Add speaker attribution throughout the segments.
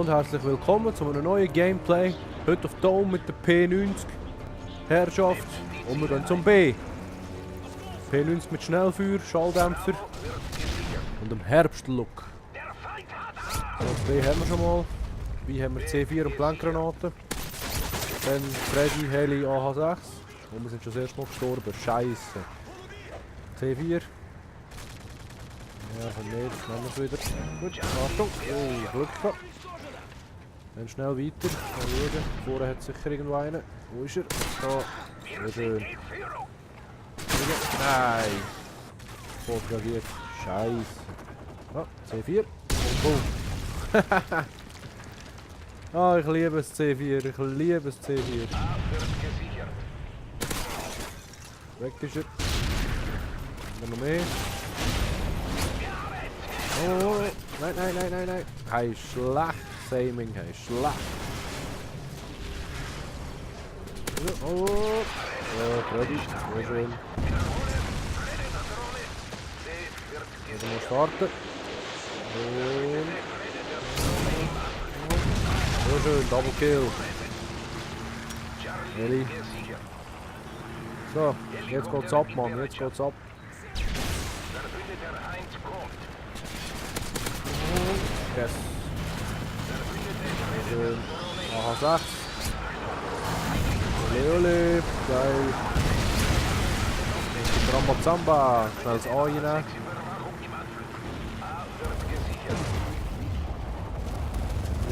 Speaker 1: und herzlich willkommen zu einem neuen Gameplay. Heute auf Dome mit der P90 Herrschaft und wir gehen zum B. P90 mit Schnellfeuer, Schalldämpfer und dem Herbstlook. So, das B haben wir schon mal. B haben wir C4 und Blankgranaten. Dann Freddy, Heli, AH6. Und wir sind schon das erste Mal gestorben. Scheiße. C4. Ja, von mir, jetzt nehmen wir es wieder. Gut, Achtung. Oh, Glück gehabt. Dann schnell weiter. Mal schauen. Vorne hat sicher irgendwo einen. Wo ist er? Da. Sehr schön. Nein. Voll reagiert. Scheiße. Ah, C4. Oh, boom. Ah, ich liebe das C4. Ich liebe das C4. Weg ist er. Dann noch mehr. Oh, nein, nein, nein, nein, nein. Hij is schlecht, Saming, hij is schlecht. Oh, ready, sehr schön. Moeten we starten. Sehr schön, double kill. Ready. So, jetzt geht's ab, Mann, jetzt geht's ab. Yes. Schön. AH6. Ole ole. Geil. Rambazamba. Schnell das A rein. Nehmen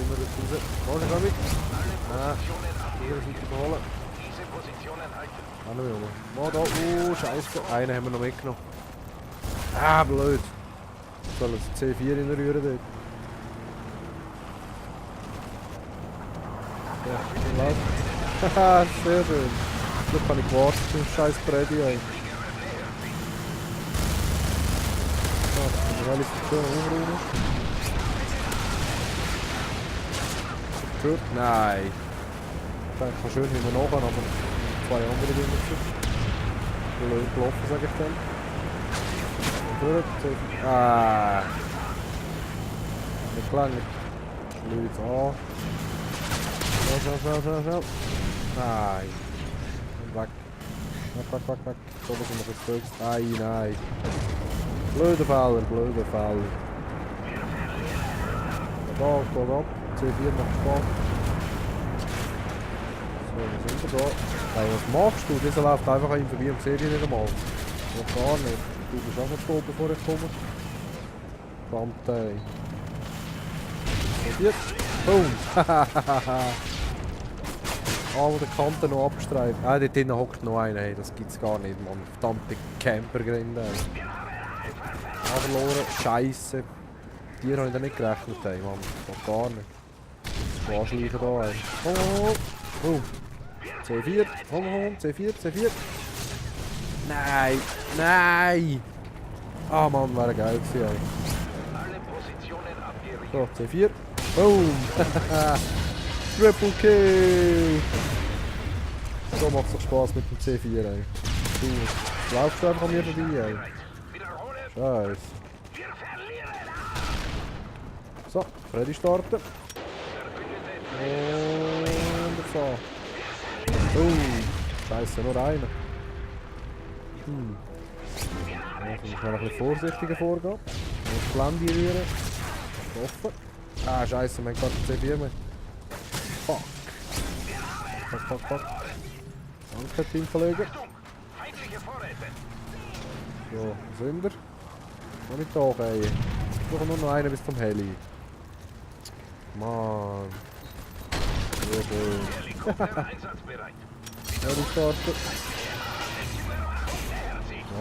Speaker 1: wir das raus. Morgen komm ich. Nein. Hier ist nicht überholen. Ah, noch Junge. Mal da. Oh, scheiße. Einen haben wir noch mitgenommen. Ah, blöd. Soll das C4 reinrühren dort. Ja, was? Haha, sehr schön. Glück habe ich gewartet zum scheiß Freddy, ey. So, dann will ich es schön umrühren. Gut, nein. Ich denke, ich kann schön hinten nachher, aber zwei andere Dinge sind. Blöd gelaufen, sage ich dann. Ah. Nicht gelangt. Schlüt an. Schnell. Nein. Und weg. Weg. So, dass wir noch jetzt zurück. Nein. Blöder Fehler. Da, geht ab. C4 macht Spaß. So, wir sind da. Hey, was machst du? Dieser läuft einfach an ihm vorbei und sieht ihn nicht einmal. Noch gar nicht. Du bist auch noch tot, bevor ich komme. Verdammt, ey. Und jetzt. Boom. Aber der Kante noch abgestreift. Ah, dort drinnen hockt noch einer. Hey, das gibt's gar nicht, Mann. Verdammte Campergrinde. Verloren. Scheiße. Die habe ich da nicht gerechnet, ey, Mann. Das gar nicht. Das Anschleichen da, ey. Oh. Boom. C4. Komm. C4. Nein! Ah Mann, wäre geil gewesen, ey. So, C4. Boom! Triple Kill! So macht es doch Spaß mit dem C4, ey. Du laufst einfach an mir vorbei, ey. Scheiße. So, Freddy starten. Und so. Scheiße, nur einer. Ich muss noch ein bisschen vorsichtiger vorgehen. Ich muss Blende rühren. Offen. Ah, scheiße, mein Gott, C4 mehr. Fuck. Danke, Teamkollege. So, sind wir? Noch nicht da, ey. Ich brauche nur noch einen bis zum Heli. Mann. Sehr schön. Heli starten.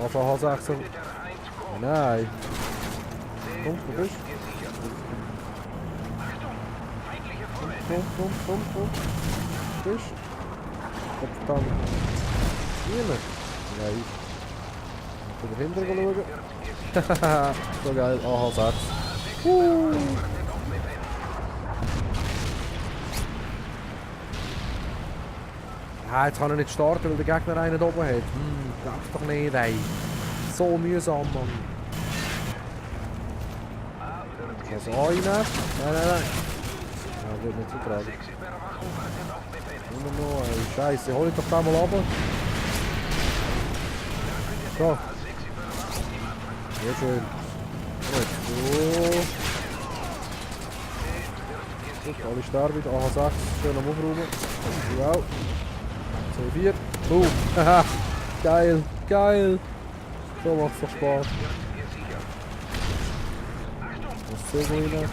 Speaker 1: Einfach H6. Nein. Komm, du bist. Komm. Du bist. Verdammt. Niemand. Nein. Ich will dahinter schauen. So geil. AH6. Ah, jetzt kann er nicht starten, weil der Gegner einen oben hat. Darf doch nicht, ey. So mühsam, Mann. Das eine. Nein. wird nicht so tragisch. Immer noch, ey, Scheiße, hol ich doch da mal runter. So. Sehr schön. Gut, so. Gut, alle sterben. AH6, schön am Aufräumen. Wow. C4. Boom. Haha. Geil, geil. So macht's doch Spaß. Was ist so rein?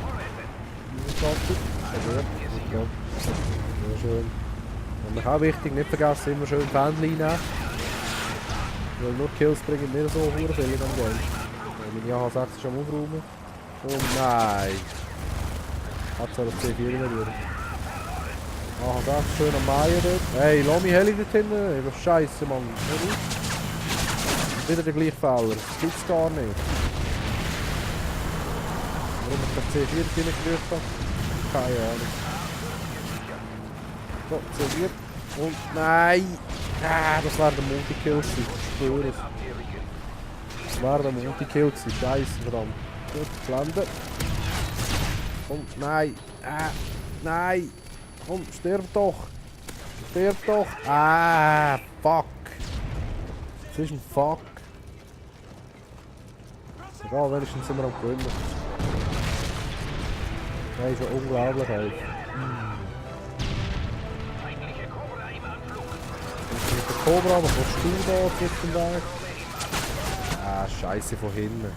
Speaker 1: Sehr schön. Und auch wichtig, nicht vergessen, immer schön Fähnchen nehmen. Weil nur Kills bringen nicht so viel in dem Game. Meine AH6 ist am Aufräumen. Oh nein! Hat zwar das C4 nicht rühren. AH6 schön am Meier dort. Hey, lass mich Heli dort hinten. Das ist Scheiße, Mann. Wieder der gleiche Fehler. Das gibt's gar nicht. Warum ich das C4 reingerührt habe? Keine Ahnung. So, C4. Und nein! Ah, das war der Multikill, ich schwöre es. Das war der Multikill, scheiße, verdammt. Gut, blenden. Und nein! Ah, nein! Komm, stirb doch! Stirb doch! Ah, fuck! Das ist ein Fuck. Egal, wenigstens sind wir am Gewinnen. Das ist ja unglaublich, ey. Mit der Cobra, was willst du da auf dem Weg? Ah, Scheiße von hinten.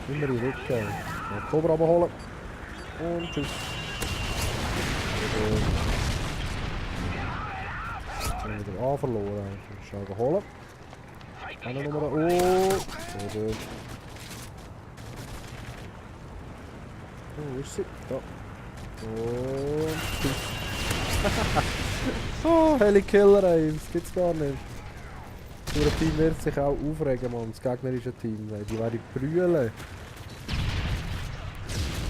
Speaker 1: Immer in den Rücken. Den Cobra abholen. Und tschüss. Wieder A verloren. Schnell holen. Eine Nummer. Oh! Sehr schön. Oh, wo ist sie? Da. Und tschüss. Oh, Helikiller, ey. Das gibt's gar nicht. Das Team wird sich auch aufregen, Mann. Das gegnerische Team. Ey. Die werden brüllen.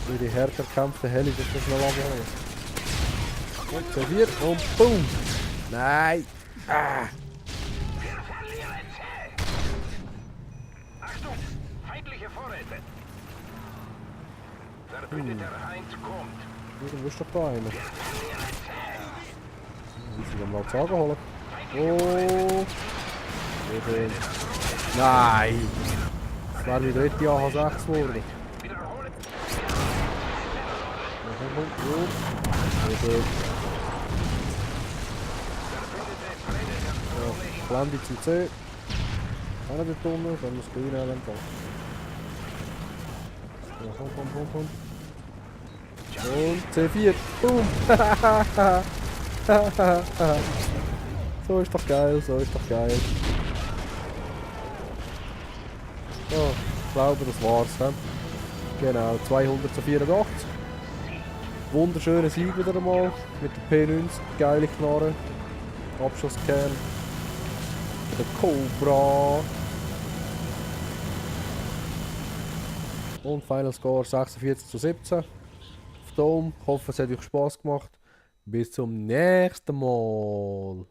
Speaker 1: Wie die härter kämpften Heli, das muss noch abholen. Und serviert und boom! Nein! Ah!
Speaker 2: Achtung! Feindliche Vorräte! Verbündeter Feind kommt!
Speaker 1: Du bist doch da einer. Wie sie dann mal Zagen holen. Oh! Sehr schön. Nein! Das wäre die dritte AH6 geworden. Sehr schön. Ja, Blende zum C. Kann er dort unten, dann muss ich reinnehmen. Ja, komm. Und C4. Boom! So ist doch geil, so ist doch geil. So, ich glaube, das war's. He? Genau, 200 zu 84. Wunderschöner Sieg wieder einmal. Mit der P90, geile Knarre. Abschusskern. Der Cobra. Und Final Score 46 zu 17. Auf Dome. Ich hoffe, es hat euch Spaß gemacht. Bis zum nächsten Mal.